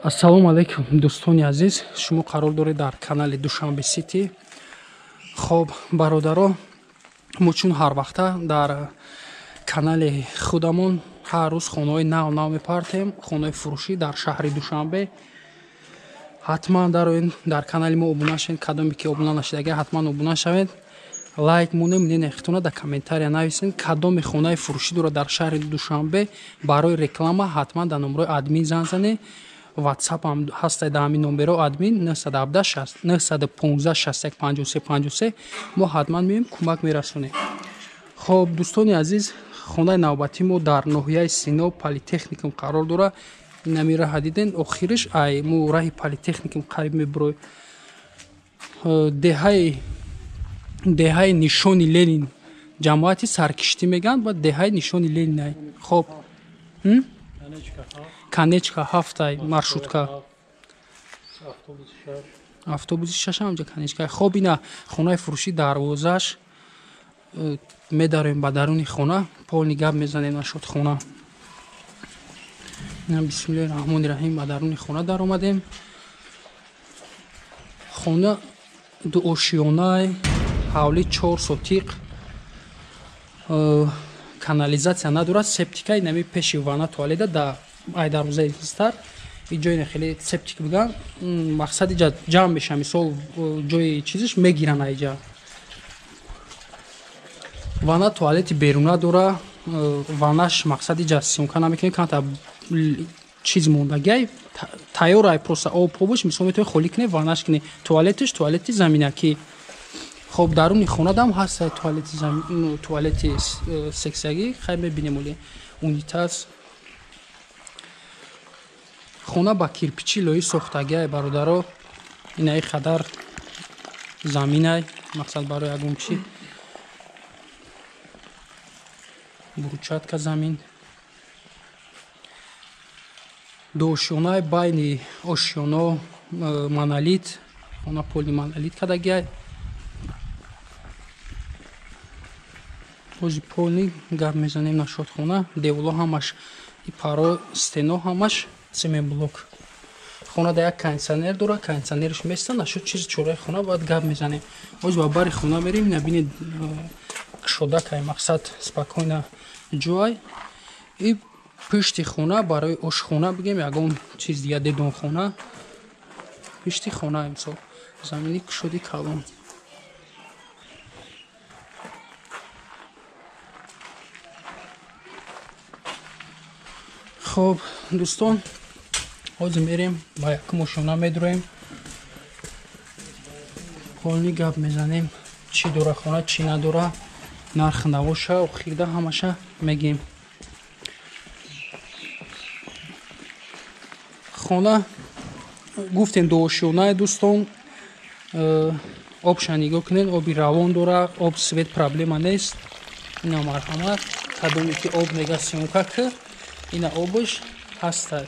Ассалому алайкум, дӯстони азиз. Шумо қарор доред дар канали Душанбе Сити. Хоб, бародаро, мо чун ҳар вақта дар канали худамон ҳар рӯз хонаҳои нав нав мепартем, хонаҳои фурӯшӣ дар шаҳри Душанбе. Ҳатман дароед дар канали мо обуна шавед, кадоме ки обуна нашудага ҳатман обуна шавед. Лайк монем, ненехтона дар комментария нависед, кадоме хонаи фурӯшӣ дорад дар шаҳри Душанбе барои реклама, ҳатман дар номерои админ занг занед. WhatsApp ҳам ҳаста дар ҳамин номеро админ 917 915 61 53 53. Мо ҳатман меоем, кӯмак мерасонем. Хоб, дӯстони азиз, хонаи навбатии мо дар ноҳияи Сино политехникум қарор дорад. Инами раҳа диден, охириш ай мо раҳи политехникум қариб мебурой. Деҳаи Нишони Ленин, ҷамоати Саркиштӣ мегӯянд, ва деҳаи Нишони Ленин ай. Хоб, конечка ҳафтай маршрутка, автобуси шаш ҳамҷа конечка. Хоб, ина хонаи фурӯшӣ, дарвозаш медароем ба даруни хона, полни гап мезанем нашуд хона. Ина бисмиллоҳи раҳмони раҳим ба даруни хона даромадем. Хона дуошиёнай, ҳавли 4 сотиқ, канализатсия надорад, септика инами пеши ванна туалета да ай дарвозаи стар и ҷои хеле септик биган, мақсад иҷа ҷамъ меша, мисол ҷои чизиш мегиран айҷа. Ванна туалети беруна дора, ваннаш мақсад иҷа съёмка намекунем, канта чиз мондагиай тайёр ай, просто об побуш, мисол метавони холӣ кунӣ, ваннаш кунӣ. Туалетиш туалети заминакӣ. Хоб, даруни хонадам ҳаст туалети сексиягӣ, хай мебинем оли унитаз. Хона ба кирпичи лои сохтагиай, бародаро. Инаи қадар заминай, мақсад барои ягон чи брусчатка замин. Дуошёнаи байни ошёно монолит, хона поли монолит кардагиай. Бози полни гап мезанем нашуд хона. Деволо ҳамаш и паро стено ҳамаш цементблок. Хона да як кондиционер дора, кондиционерш места, нашуд чизи чораи хона бояд гап мезанем. Боз ба бари хона мерем, набинед кушодакай, мақсад спокойно ҷой. И пишти хона барои ошхона бигем, ягон чиз дига дедонхона. Пишти хона имсол замини кушоди калон. Хоб, дӯстон, ҳозир мерем ба якум ошёна медроем, полни гап мезанем, чӣ дора хона, чӣ надора, нарх навоша, охирда ҳамаша мегем. Хона гуфтем дуошёнае, дӯстон. Обша нигоҳ кунед, оби равон дора, об свет проблема нест. Ина марҳамат, кадоме ки об мега съёмка ки, ина обш ҳаста.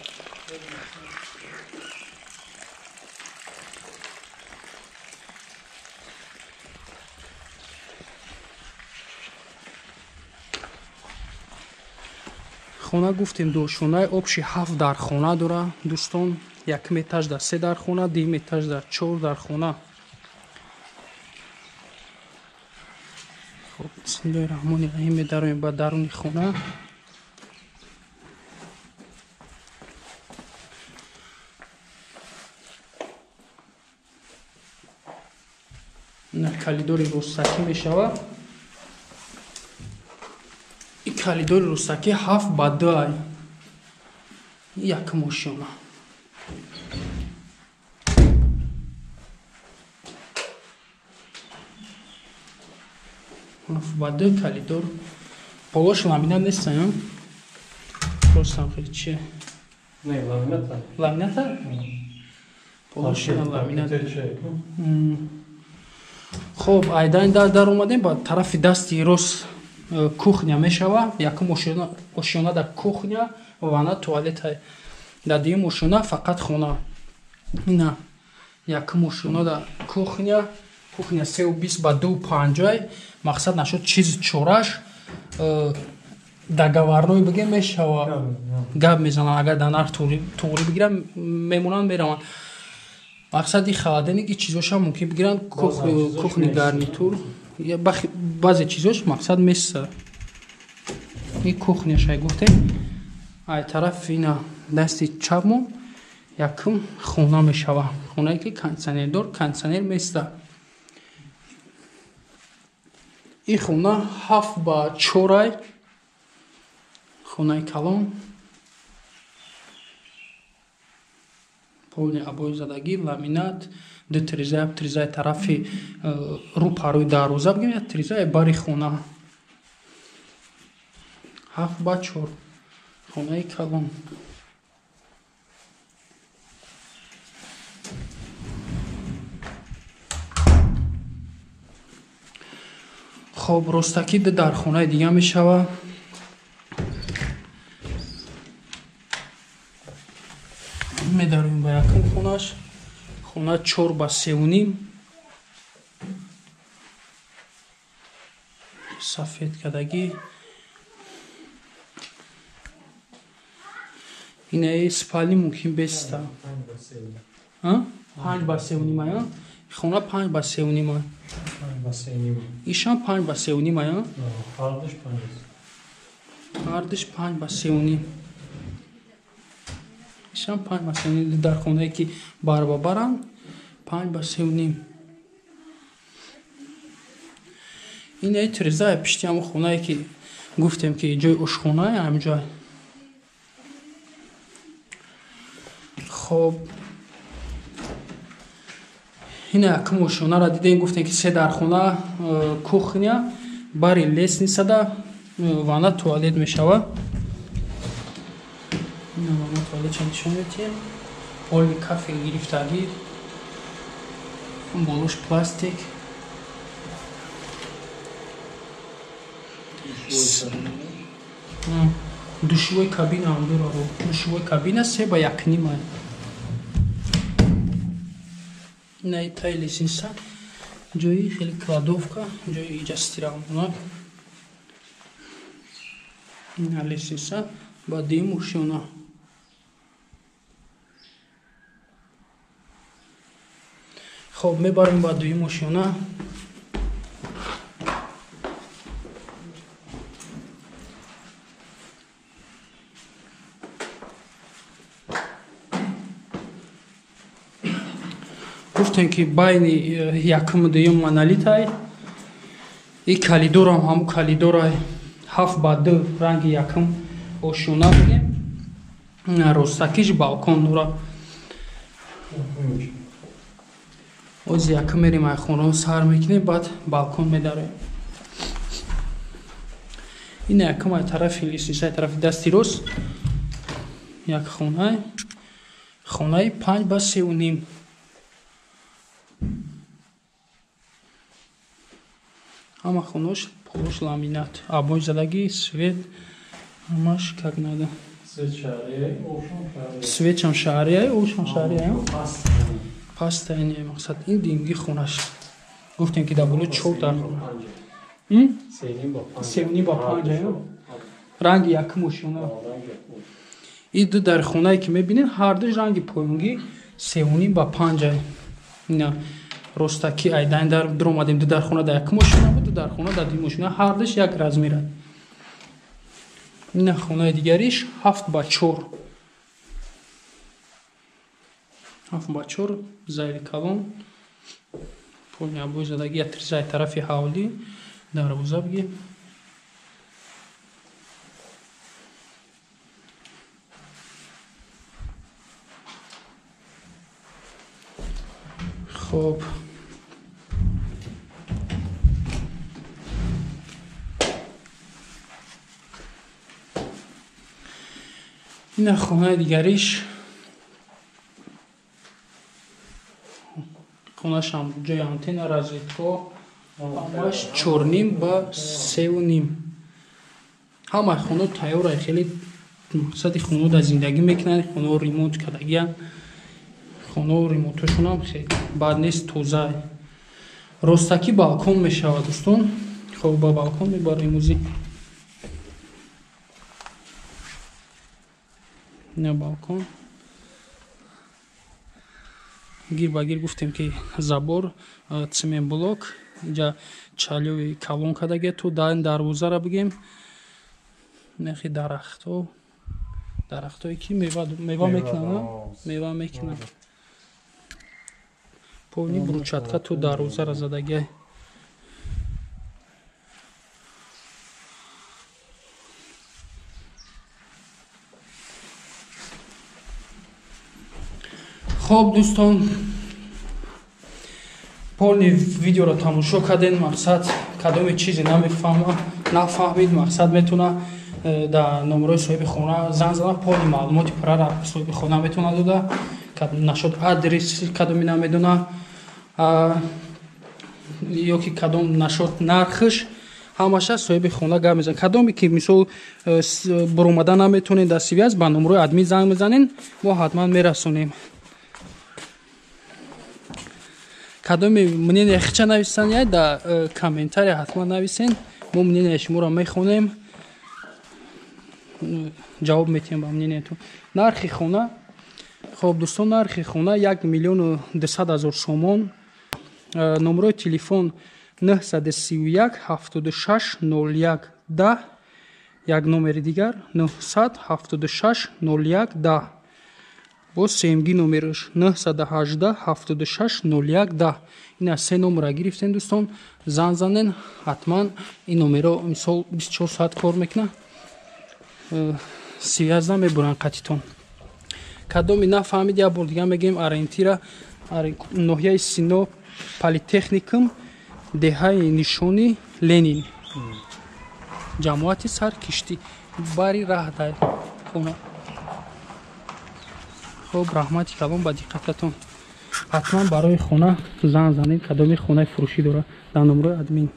Хона гуфтем дуошёнаи, обши 7 дархона дора, дӯстон. Якум этаж дар 3 дархона, дуюм этаж дар 4 дархона. Хоб, бисмиллоҳи раҳмони раҳим медароем ба даруни хона. Калидори рӯстакӣ мешавад. И калидори рӯстакӣ 7 ба 2 ай. Якум ошёна. Ҳафт ба 2 калидор. Полош ламинат нест, просто хеле чие? Не, ламината. Ламината? Полош ламинат. Хоб, айдан дар омадем ба тарафи дасти рост кухня мешава. Якум ошёна дар кухня, ванна, туалет. Дар дуюм ошёна фақат хона. Ина якум ошёна дар кухня, кухня 3,20 ба 2,50. Мақсад нашуд чизи чораш. Договорной бигем мешава. Гап мезананд, агар дар нарх туғрӣ бигиранд, мемонанд, мераванд. Мақсади холодильник чизоша мумкин бигиранд, кухни гарнитур, баъзе чизош мақсад меса. Ин кухняшай гуфтем. Ай тараф ина дасти чапмо якум хона мешава. Хонае ки кондиционер дор, кондиционер места. Ин хона 7 ба 4 ай. Хонаи калон. Полни обои задагӣ, ламинат, ду триза, тризаи тарафи рӯ парои дарвоза бигем, як тризаи бари хона. 7 ба 4. Хонаи калон. Хоб, ростакӣ ду дар хонаи дига мешава. Медароем ба якум хонаш. Хона 4 ба 3.5. Сафед кардагӣ. Инаи спални мумкин беста. 5 ба 3.5 ая? Хона 5 ба 3.5. Ишам 5 ба 3.5 ая? Ҳардуш 5. Ҳардуш 5 ба 3.5. Ишам 5 ба 3.5 дар хонае ки барбабаранд 5 ба 3.5. Инаи тирезаи пишти ҳамон хонае ки гуфтем ки ҷои ошхонае ҳамҷой. Хоб, ина якум ошхонаро дидем, гуфтем ки се дархона, кухня, бари лестницада, ванна, туалет мешава. Ина ванна туалетша нишон медиҳем. Поли кафел гирифтагӣ, болош пластик. Душевой кабина ҳам дорад. Душевой кабина 3 ба 1.5. Ина таи лестница, ҷои хеле кладовка, ҷои иҷа стиралмонак. Ина лестница ба дуюм ошёна. Хоб, мебарем ба дуюм ошёна. Гуфтем ки байни якум дуюм монолитай. И калидорам ҳамун калидорай 7 ба 2 ранги якум ошёна бигем. Ростакиш балкон дора. Ози якум мерем ай хонаро сар мекунем, баъд балкон медароем. Ин якум ай тарафи лестницаи тарафи дасти рост як хонае. Хонаи 5 ба 3.5. Ҳама хонош полош ламинат, обои задагӣ, свет, ҳамаш как надо. Светчам шаҳрия, ошам шаҳрия. Паста ин мақсад ин димги хонаш. Гуфтем ки дар боло 4 дар хона. 3.5 ба 5 ая. Ранги якум ошёна. Ин ду дар хонае ки мебинед, ҳар душ ранги поёнгӣ 3.5 ба 5 ая. Ина ростакӣ айдан дар дуромадем, ду дар хона дар якум ошёна буд, ду дар хона дар дуюм ошёна, ҳар душ як размера. Ина хонаи дигариш 7 ба 4. 7 ба 4 зайли калон. Полни обои задагӣ, як тризаи тарафи ҳавлӣ, дарвоза бигем. Хоб, ина хонаи дигариш. Хонашам ҷои антенна, розетка, ҳамаш 4.5 ба 3.5. Ҳамаи хоно тайёра, хеле мақсади хоно дар зиндагӣ мекунанд, хоно ремонт кардагиянд. Хоно ремонтошонам хеле бад нест, тоза. Ростакӣ балкон мешавад, дӯстон. Хоб, ба балкон мебарем ӯзи. Ина балкон. Гир ба гир гуфтем ки забор, цемент блок, инҷа чалёви калон кардаге, ту дар дарвозара бигем. Нехи дарахто, дарахтое ки мева мекунанд, мева мекунанд. Полни брусчатка ту дарвозара задаге. Хоб дӯстон, полни видеоро тамошо кардем. Мақсад кадоме чизе нафаҳмид, мақсад метавона дар номерои соҳиби хона занг зана, полни маълумоти пуррара соҳиби хона метавона дода. Нашуд адрес кадоми намедона ё ки кадом нашуд нархш, ҳамаша соҳиби хона гап мезанад. Кадоме ки мисол буромада наметавонед дар связь, ба номерои админ занг мезанед, мо ҳатман мерасонем. Кадоми мнение хича нависан, я да комментария ҳатман нависен, мо мнение шуморо мехонем, ҷавоб метиҳем ба мнениятон. Нархи хона, хоб дӯстон, нархи хона 1 200 000 сомон. Номерои телефон 931 76 01 10, як номери дигар 976 01 10. Боз семги номераш 918 76 01 10. Ина се номера гирифтем дӯстон, занг занен ҳатман. Ин номеро мисол 24 соат кор мекунад, связь намебуранд қатитон. Кадоми нафаҳмид, як бор дига мегӯем, ориентира ноҳияи Сино, политехникум, деҳаи Нишони Ленин, ҷамоати Саркиштӣ, бари раҳ дар хона. Хоб, раҳмати калон ба диққататон. Ҳатман барои хона занг занед, кадоми хонаи фурӯшӣ дорад, дар номерои админ.